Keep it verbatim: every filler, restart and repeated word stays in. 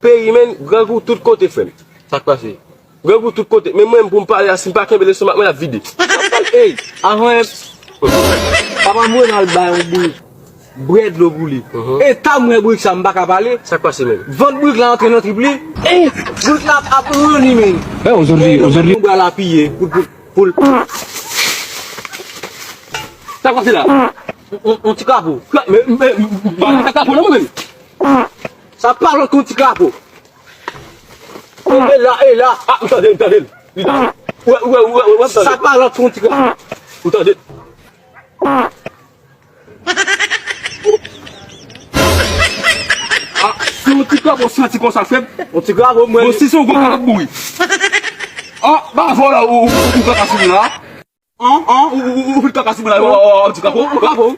peyi, men, grangou tout kote, frè m. Sa k pase? Grangou tout kote. Men mwen, pou m pale a, si m pa kenbe lestomak mwen, l ap vide. Ey, avan, papa m voye m al bay yon bourik brèd dlo pou li. Mhm. E ta m wè bourik sa, m pa ka pale. Sa k pase menm? Vant bourik la antre nan trip li. Ey, bourik la ap, ap ranni, men. Ey, ozordi, ozordi. Yon bra l apiye pou, pou, pou l. Sa k pase la? On, on, on ti krapo. Krapo, men, men, pa krapo nan mwen menm. Sa pa lòt ke yon ti krapo. E la, e la. Ah, m tande, m tande l. Li la. Ou wè, ou wè, ou wè, ou wè, m tande. Sa pa lòt ke yon ti krapo. Ou tande. Ah, se yon ti krapo santi konsa, frè m. Yon ti krapo, mwen. Bon, si se yon gwo krapo, m ap mouri. Ah, ba vò la, ou, ou, ou kaka sou mwen la. An, an, ou, ou, ou, ou fin kaka sou mwen la, ou, ou, ou, ou, ti krapo, ou, krapo.